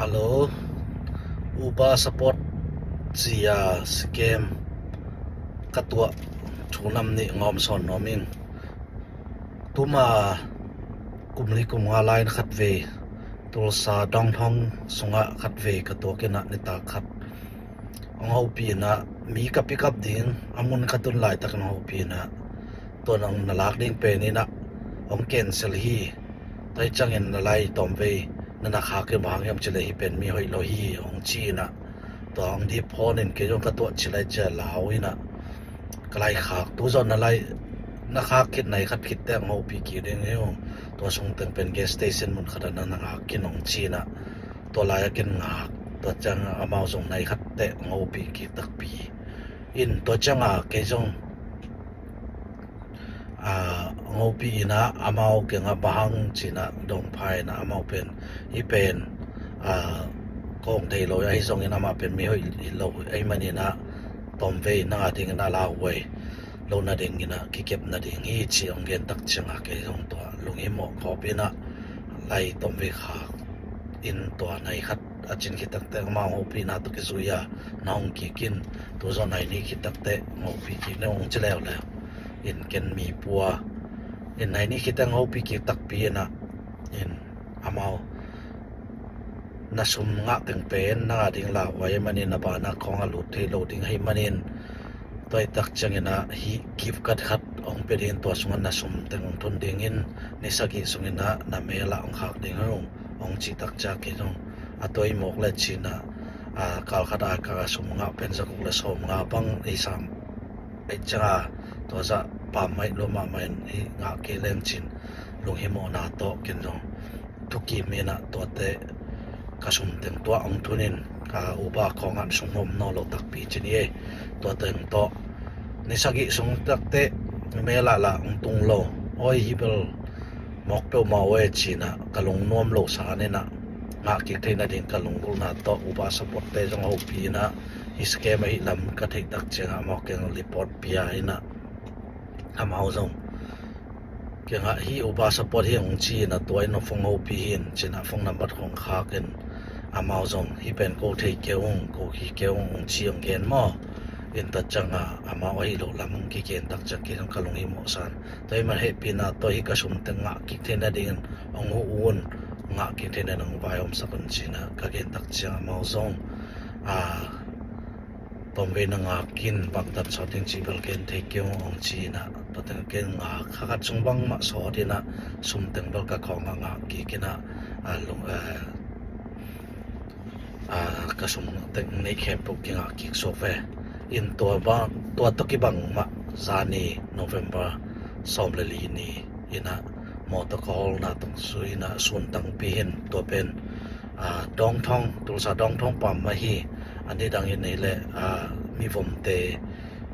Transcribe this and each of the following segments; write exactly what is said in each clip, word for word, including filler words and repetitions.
Hello, Uber support zia scam ka tuah thu nam nih ngawm sawn nuam ing. Tuma kum li kum nga lai-in khat vei Tulsa dongthong sungah khat vei ka tuak inah nitak khat hong hopih inah mi ka pick up ding a mun ka tun laitakin hong hopih inah tua nang na lak ding pen inah hong cancel hi. Tua hi ciangin na lai tawmvei na na khak in bang hang hiam ci leh hih pen mi hoih lo hi hong ci inah tua hong dip phone in kei zong ka tuah ci lai cia lau inah ka lai khak tu zawn na lai na khak khit nai khat khit teh hong hopih kik ding hi ung. Tua sung teng pen gas station mun khat ah na na ngak khin hong ci inah tua lai a ken ngak tua ciang amau zong nai khat teh hong hopih kik takpi in tua ciang a kei zong a, hong hopih inah amau kiangah bang hang ci inah dong pha inah amau pen hih pen a, kong thei lo ahi zongin amah pen mi hoih lo ahi man inah tawmvei nang a dingin a lauhuai lo nading inah kikep nading hi ci hong gen tak ciang a kei zong tua lunghimawh khawp inah lai tawmvei khak in tua nai khat a cin khit tak teh amau hong hopih inah tua kizui a na hong kik in tu zawn nai nih khit tak teh hong hopih kik na hong ci leuleu in ken mi pua in nai nih khit teh hong hopih kik takpi inah in amau na sum ngah teng pen nang a ding lauhuai ahi manin na banah khawng a lut thei lo ding ahi manin tua hi tak ciang inah hih gift card khat hong pia dingin tua sungah na sum teng hong thun dingin ni sagih sung inah na mel ah hong khak ding hi ung hong ci tak ciang kei zong a tua hi mawk le ci inah a, kal khat a ka sum ngah pen za guk le sawm nga bang hi sam ahi ciang a tua zah pammaih lua mahmah in hi ngah kei leng ci in lunghimawhna tawh ken zong thukim inah tuate ka sum teng tuah hong thun in ka Uber khawng ah sum hawm nawn lo takpi ci ni ei. Tua teng tawh ni sagih sung tak teh mel ah lah hong tung lo. Oi, hih bel mawk peuhmah uh e ci inah ka lungnuam lo san inah ngah kik theih nading ka lunggulhna tawh Uber support te zong hopih inah hih scam ahih lam ka theih tak ciangah amau kiang report pia inah amau zong kiangah hih Uber support hi hong ci inah tua in hong phone hopih hi in ci inah phone number khawng khak in amau zong hih pen ko thei kei ung, ko hi kei ung hong ci hong gen maw? In tak ciangah amau ahih loh lam hong kigen tak ciang kei zong ka lunghimawh san tua hi man hehpihna tua hi ka sum teng ngah kik theih nadingin hong huh un, ngah kik theih nading hong vaihawmsak un ci inah ka gen tak ciang amau zong a, tawmvei na ngak in bangtan sawt ding ci bel gen thei kei ung hong ci inah tua teng ken ngak kha khat sung bangmah sawt inah sum teng bel ka khawng ah ngak kik inah a, lung, a, a, ka sum teng neih khempeuh kingah kik suak ve. In tua bang tua tawh kibang mah zani November sawm le li ni inah mawtaw ka hawlna tawng sui inah sun tangpi hin tua pen a, dawngthawng Tulsa dawngthawng pam mah hi. A nidang in ei le a, mivomte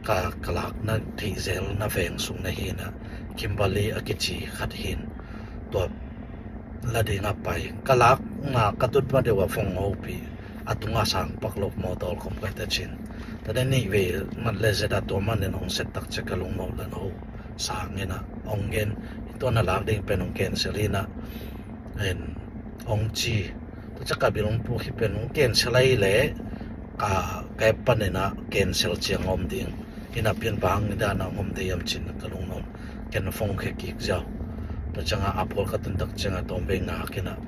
ka, ka lakna theih zelna veng sung na hi inah Kimberly a kici khat hin tua la ding a pai ka lakna ka tut ma deuh a phone hopih a tunga sang pak lo mawtaw kom kai ta cin. Tate nih vei mat le zet a tua man in hong set tak ciang ka lungmawh le no sang inah hong gen tua na lak ding pen hong cancel inah in hong ci. Tua ciang ka bil hong puk hi pen hong cancel ahi le ka, ka app pan inah cancel ciang om ding inah pian bang ni dan a om ding hiam ci inah ka lungnuam ken phone khe kik ziau. Tua ciangah a pawl ka tun tak ciangah tawmvei ngak inah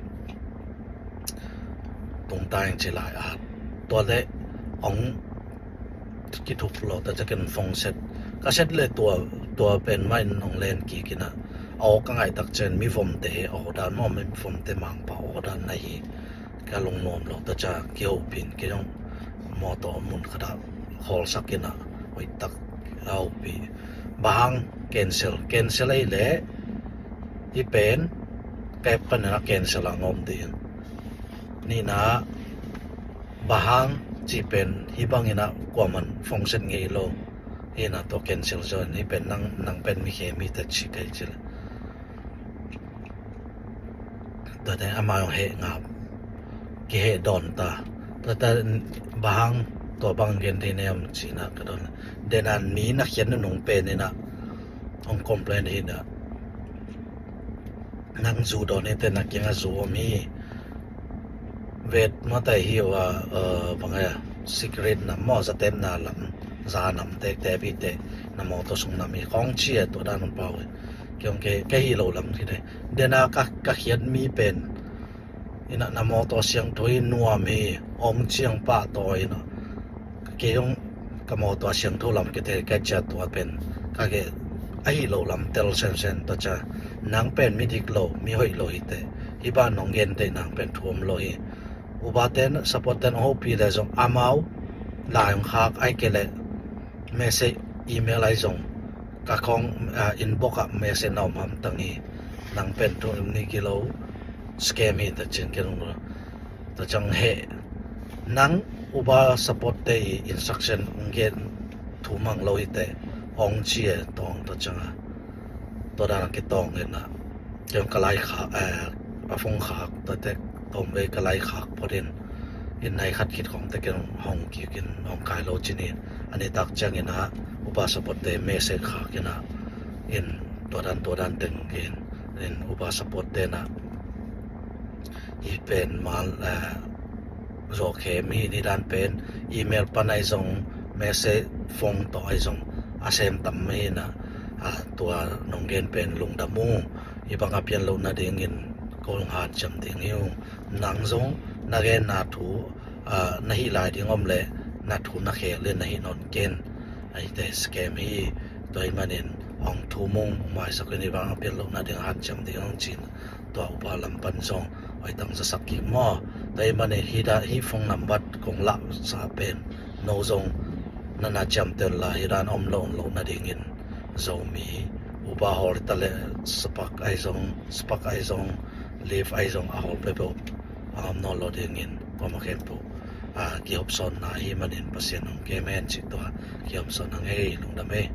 tungta ing ci lai a tua le hong kithuk lo ta ciang ken phone set ka set le tua, tua pen mah in hong len kik inah a aw ka ngaih tak ciang mivomte aw dan maw, mivomte mangpa aw dan na hi. Ka lungnuam lo ta ciang kihopih in kei zong mawtaw mun khat ah hawlsak inah hoih tak a hopih bang hang cancel, cancel ahi le hih pen ka app pan inah cancel a ngawm ding. Nina bang hang cih pen hih bang inah kuaman phone set ngei lo. Hih inah tua cancel zaw in hih pen nang, nang pen mi khe mi ta ci kai ci le. Tua te amah hong heh ngap kiheh dawn ta. Tua te bang hang tua bang gen thei nem ci inah ka dawn. Denan mi na khian nunung pen inah hong complain hi inah nang zu dawn hi te na kiangah zu om hi. Vet mate hi uh a, uh, bang a secret nam maw, zatepna lam, za nam tekte bite, na mawtaw sung nam hi kong ci a, tua dan hong pau hi. Kiong ke, ke hi lo lam hi de. Dena ka, ka khiat mi pen ina, na mawtaw siangtho hi, nuam hi, ong ciang pah taw ina. Kei hong ka mawtaw siangtho lam kite ka cia tua pen ka ke ahi lo lam tel sensen ta cia. Nang pen mi dik lo, mi hoih lo hi te. Hi ban nong gen te nang pen thuam lo hi. Uba ten, support ten hong hopi le zong amau lai hong khak ai ke le message, email ai zong ka khong, ah, inbox ah message na om hamtang hi. Nang pen thu ni kilo scam hi ta cin ke nung lo. Ta cang he nang uba support te i instruction ngen thu mang lo hi te ong cia tong ta cang a. Tua dan a kitawng in a, kiong ka lai khak, eh, a phone khak, tua tek tawm vei ka lai khak phot in, in nai khat khit khong tek in hong kik in hong kai lo cin in, a nitak ciang in a, upa support te message khak in a, in tua dan, tua dan teng in, in upa support te na, i pen mal, eh, zawh khem hi, ni dan pen email pan ai zong, message, phone tawh ai zong a sem tam hi na, ah, tua nong gen pen lungdam uh. Hi bang a pian loh nadingin ko hong hanciam ding hi uh. Nang zong na genna thu, ah, na hih lai ding om le na thu na khel le na hih nawn ken. Ahi te scam hi, tua hi manin hong thum ung, maisak in hi bang a pian loh nading hanciam ding hong cin. Tua upa lam pan zong hoih tang zasak kik maw. Tua hi manin hi da, hi phone nambat kong lah sa pen no zong na na ciam ten la hi dan om lo, om lo nadingin Zomi upa hawl ta le spark ai zong, spark ai zong, live ai zong a hawl peuhpeuh a om nawn lo dingin kuama khempeuh, ah, kihopsawnna hi manin Pasian hong kem hen cih tua kihopsawnna ngei lungdam ei.